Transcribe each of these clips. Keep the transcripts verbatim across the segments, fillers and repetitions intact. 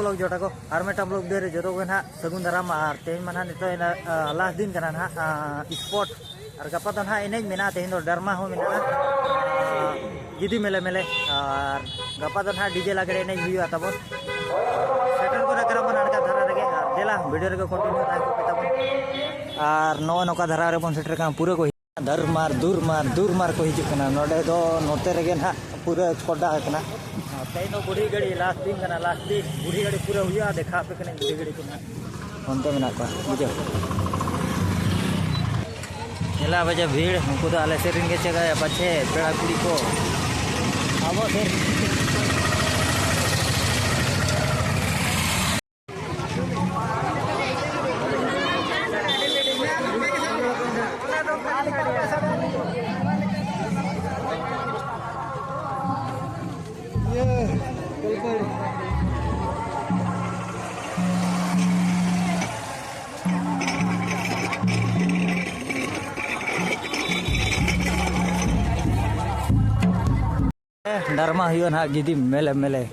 Blog ᱡᱚᱴᱟ ᱠᱚ, ᱟᱨ ᱢᱤᱫᱴᱟᱝ blog video ᱨᱮ ᱡᱚᱛᱚ ᱜᱮ ᱱᱟᱦᱟᱜ ᱥᱟᱹᱜᱩᱱ ᱫᱟᱨᱟᱢ᱾ ᱟᱨ ᱛᱮᱦᱮᱧ ᱢᱟ ᱱᱟᱦᱟᱜ ᱱᱤᱛᱚᱜ ᱮᱱᱟ, ᱟ, ᱞᱟᱥᱴ ᱫᱤᱱ ᱠᱟᱱᱟ ᱱᱟᱦᱟᱜ, ᱟ, ᱥᱯᱳᱨᱴ᱾ ᱟᱨ ᱜᱟᱯᱟ ᱫᱚ ᱱᱟᱦᱟᱜ ᱮᱱᱮᱡ ᱢᱮᱱᱟᱜᱼᱟ, ᱛᱮᱦᱮᱧ ᱫᱚ ᱰᱨᱟᱢᱟ ᱦᱚᱸ ᱢᱮᱱᱟᱜᱼᱟ᱾ ᱟ, ᱜᱤᱫᱤ ᱢᱮᱞᱮ ᱢᱮᱞᱮ᱾ ᱟᱨ ᱜᱟᱯᱟ ᱫᱚ ᱱᱟᱦᱟᱜ ᱰᱤᱡᱮ ᱞᱟᱜᱽᱲᱮ ᱮᱱᱮᱡ ᱦᱩᱭᱩᱜᱼᱟ ᱛᱟᱵᱚᱱ᱾ ᱥᱮᱴᱮᱨ ᱜᱚᱫ ᱟᱠᱟᱱᱟ ᱵᱚᱱ ᱟᱬᱜᱟ ᱫᱷᱟᱨᱟ ᱨᱮᱜᱮ᱾ ᱟᱨ ᱫᱮᱞᱟ ᱵᱷᱤᱰᱤᱭᱳ ᱨᱮᱜᱮ ᱠᱚᱱᱴᱤᱱᱤᱭᱩ ᱛᱟᱦᱮᱸ ᱠᱚᱜ ᱯᱮ ᱛᱟᱵᱚᱱ᱾ ᱟᱨ ᱱᱚᱜᱼᱚ ᱱᱚᱝᱠᱟ ᱫᱷᱟᱨᱟ ᱨᱮᱵᱚᱱ ᱥᱮᱴᱮᱨ ᱠᱟᱱᱟ, ᱯᱩᱨᱟᱹ ᱠᱚ ᱫᱟᱨᱢᱟᱨ ᱫᱩᱨᱢᱟᱨ ᱫᱩᱨᱢᱟᱨ ᱠᱚ ᱦᱤᱡᱩᱜ ᱠᱟᱱᱟ᱾ ᱱᱚᱰᱮ ᱫᱚ, ᱱᱚᱛᱮ ᱨᱮᱜᱮ ᱱᱟᱦᱟᱜ ᱯᱩᱨᱟᱹ ᱠᱚᱰᱟ ᱟᱠᱟᱱᱟ᱾ ᱛᱮᱦᱮᱧ ᱫᱚ ᱵᱩᱲᱦᱤ ᱜᱟᱹᱲᱤ ᱞᱟᱥᱴ ᱫᱤᱱ ᱠᱟᱱᱟ, ᱞᱟᱥᱴ ᱫᱤᱱ᱾ ᱵᱩᱲᱦᱤ ᱜᱟᱹᱲᱤ ᱯᱩᱨᱟᱹ ᱦᱩᱭᱩᱜᱼᱟ, ᱫᱮᱠᱷᱟᱣ ᱟᱯᱮ ᱠᱟᱹᱱᱟᱹᱧ ᱵᱩᱲᱦᱤ ᱜᱟᱹᱲᱤ ᱠᱚ ᱱᱟᱦᱟᱜ᱾ ᱚᱱᱛᱮ ᱢᱮᱱᱟᱜ ᱠᱚᱣᱟ, ᱵᱩᱡᱷᱟᱹᱣ᱾ ᱧᱮᱞᱟ ᱵᱟᱡᱟ ᱵᱷᱤᱲ, ᱩᱱᱠᱩ ᱫᱚ ᱟᱞᱮ ᱥᱮᱫ ᱨᱮᱱ ᱜᱮ ᱪᱮᱫ ᱯᱟᱪᱷᱮ ᱯᱮᱲᱟ ᱠᱩᱲᱤ ᱠᱚ᱾ ᱟᱵᱚ ᱥᱮᱫ ᱰᱟᱨᱢᱟ ᱦᱩᱭᱩᱜᱼᱟ ᱱᱟᱦᱟᱜ ᱜᱤᱫᱤ ᱢᱮᱞᱮ ᱢᱮᱞᱮ᱾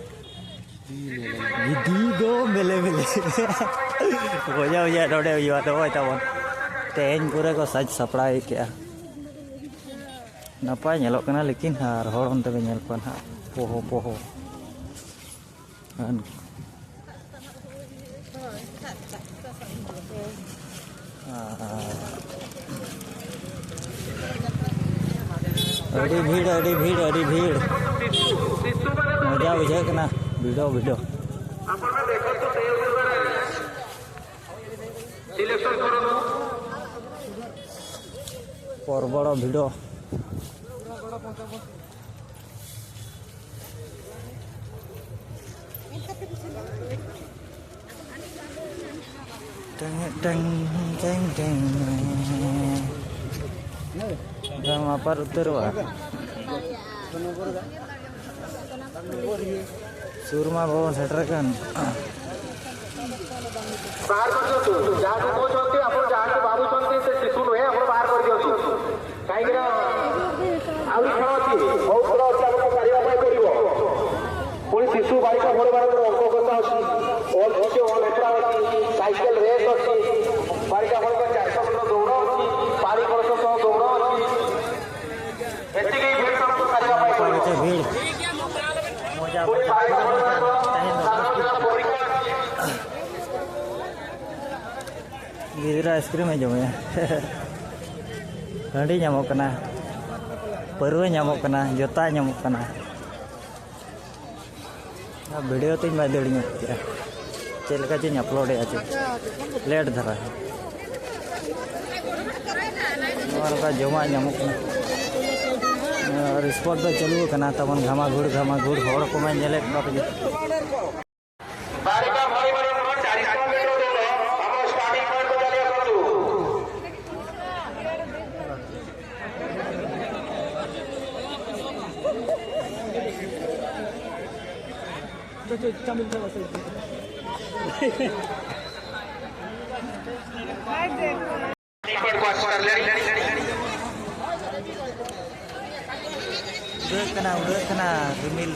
ᱜᱤᱫᱤ ᱫᱚ ᱢᱮᱞᱮ ᱢᱮᱞᱮ᱾ ᱵᱚᱡᱟ ᱵᱚᱡᱟ ᱱᱚᱰᱮ ᱦᱩᱭᱩᱜᱼᱟ, ᱫᱚᱦᱚᱭ ᱛᱟᱵᱚᱱ᱾ ᱛᱮᱦᱮᱧ ᱯᱩᱨᱟᱹ ᱠᱚ ᱥᱟᱡᱽ ᱥᱟᱯᱲᱟᱣ ᱠᱮᱜᱼᱟ᱾ ᱱᱟᱯᱟᱭ ᱧᱮᱞᱚᱜ ᱠᱟᱱᱟ, ᱞᱮᱠᱤᱱ ᱟᱨ ᱦᱚᱲ ᱚᱱᱛᱮ ᱯᱮ ᱧᱮᱞ ᱠᱚᱣᱟ ᱱᱟᱦᱟᱜ, ᱯᱚᱦᱚ ᱯᱚᱦᱚ᱾ ᱟᱹᱰᱤ ᱵᱷᱤᱲ, ᱟᱹᱰᱤ ᱵᱷᱤᱲ, ᱟᱹᱰᱤ ᱵᱷᱤᱲ᱾ ᱢᱚᱡᱟ ᱵᱩᱡᱷᱟᱹᱜ ᱠᱟᱱᱟ, ᱵᱷᱤᱲ ᱦᱚᱸ ᱵᱷᱤᱲ᱾ ᱯᱚᱨᱵᱚᱲ ᱵᱷᱤᱲ᱾ ᱴᱮᱝ, ᱴᱮᱝ, ᱴᱮᱝ, ᱴᱮᱝ᱾ ᱵᱟᱝ ᱟᱯᱟᱨ ᱩᱛᱟᱹᱨᱚᱜᱼᱟ᱾ ᱥᱩᱨ ᱢᱟ ᱵᱟᱵᱚᱱ ᱥᱮᱴᱮᱨ ᱟᱠᱟᱱ᱾ ବାହାର କରିଦିଅନ୍ତୁ। ଯାହାକୁ କହୁଛନ୍ତି, ଆପଣ ଯାହାକୁ ଭାବୁଛନ୍ତି ସେ ଶିଶୁ ନୁହେଁ, ଆପଣ ବାହାର କରିଦିଅନ୍ତୁ। କାହିଁକିନା ଆହୁରି ଖେଳ ଅଛି, ବହୁତ ଖେଳ ଅଛି, ଆମକୁ ସାରିବା ପାଇଁ ପଡ଼ିବ। ପୁଣି ଶିଶୁ ବାଳିକା ଭଳିମାନଙ୍କର ଅଙ୍କ କଷା ଅଛି। ᱜᱤᱫᱽᱨᱟᱹ ᱟᱭᱤᱥᱠᱨᱤᱢ ᱮ ᱡᱚᱢᱮᱭᱟ᱾ ᱦᱟᱺᱰᱤ ᱧᱟᱢᱚᱜ ᱠᱟᱱᱟ, ᱯᱟᱹᱨᱣᱟᱹ ᱧᱟᱢᱚᱜ ᱠᱟᱱᱟ, ᱡᱚᱛᱟ ᱧᱟᱢᱚᱜ ᱠᱟᱱᱟ᱾ ᱟᱨ ᱵᱷᱤᱰᱤᱭᱳ ᱛᱤᱧ ᱵᱟᱭ ᱫᱟᱹᱲ ᱧᱚᱜ ᱠᱮᱫᱟ, ᱪᱮᱫ ᱞᱮᱠᱟ ᱪᱚᱧ ᱟᱯᱞᱳᱰᱮᱫᱼᱟ ᱪᱮᱫ, ᱞᱮᱴ ᱫᱷᱟᱨᱟ᱾ ᱱᱚᱜᱼᱚ ᱱᱚᱝᱠᱟ ᱡᱚᱢᱟᱜ ᱧᱟᱢᱚᱜ ᱠᱟᱱᱟ᱾ ᱟᱨ ᱥᱯᱚᱴ ᱫᱚ ᱪᱟᱹᱞᱩ ᱟᱠᱟᱱᱟ ᱛᱟᱵᱚᱱ, ᱜᱷᱟᱢᱟ ᱜᱷᱩᱲ ᱜᱷᱟᱢᱟ ᱜᱷᱩᱲ ᱦᱚᱲ ᱠᱚᱢᱟ ᱧᱮᱞᱮᱫ ᱠᱚᱣᱟ ᱯᱮ᱾ ବାରିପା ଭଳି ମାନଙ୍କ ଚାଳିଶ ମିଟର ଦୂର ଆମ ଷ୍ଟାର୍ଟିଂ ପଏଣ୍ଟକୁ ଚାଲି ଆସନ୍ତୁ। ᱩᱰᱟᱹᱜ ᱠᱟᱱᱟ, ᱩᱰᱟᱹᱜ ᱠᱟᱱᱟ ᱨᱤᱢᱤᱞ᱾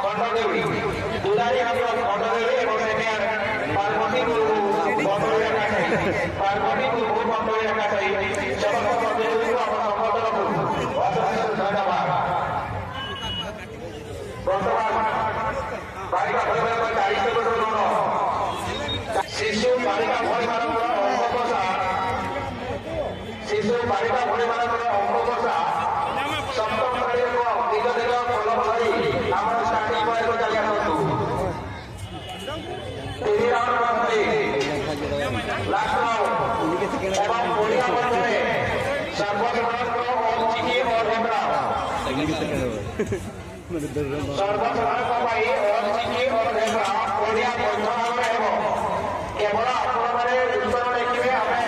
ଖଣ୍ଡଦେବୀ, ଦୁଲାରୀ ହେମବ୍ରମ ଖଣ୍ଡଦେବୀ ଏବଂ ସେନିୟର ପାର୍ବତୀ ମୁର୍ମୁ ବଦଳିଆ କାଛାଇ, ପାର୍ବତୀ ମୁର୍ମୁ ବଦଳିଆ କାଛାଇ, ସମସ୍ତ ପ୍ରତିଯୋଗୀଙ୍କୁ ଆମ ସମସ୍ତ ତରଫରୁ ଅଶେଷ ଅଶେଷ ଧନ୍ୟବାଦ। ବର୍ତ୍ତମାନ ବାଳିକା ଭଳିମାନଙ୍କ ଚାଳିଶ ବର୍ଷ ଦୂର ଶିଶୁ ବାଳିକା ଭଳିମାନଙ୍କର ଅଙ୍ଗକଷା, ଶିଶୁ ବାଳିକା ଭଳିମାନଙ୍କର ଅଙ୍ଗକଷା ସପ୍ତମ ଶ୍ରେଣୀର ନିଜ ନିଜ କଲମ ଧରି ଆମର ଷ୍ଟାର୍ଟିଂ ପଏଣ୍ଟକୁ ଚାଲି ଆସନ୍ତୁ। ତିନି ରାଉଣ୍ଡ ମଧ୍ୟରେ ଲାଷ୍ଟ ରାଉଣ୍ଡ ଏବଂ ଓଡ଼ିଆ ମଧ୍ୟରେ ସର୍ବଶ୍ରେଷ୍ଠ ଅଲ୍ ଚିକି ଅଲ୍ ହେମବ୍ରମ। ସର୍ବଶ୍ରେଷ୍ଠ ପାଇଁ ଅଲ୍ ଚିକି ଅଲ୍ ହେମବ୍ରମ ଓଡ଼ିଆ ମଞ୍ଚ ଭାବରେ ହେବ। କେବଳ ଆପଣମାନେ ଉତ୍ତର ଲେଖିବେ। ଆମେ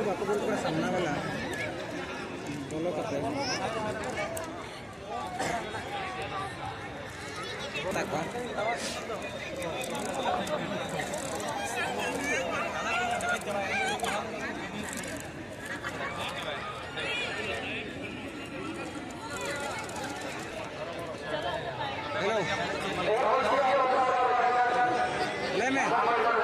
ᱵᱟᱠᱚ ᱵᱚᱞᱚ ᱠᱟᱱᱟ, ᱥᱟᱢᱱᱟ ᱵᱟᱞᱟ ᱵᱚᱞᱚ ᱠᱟᱛᱮ᱾ Hello. Leme.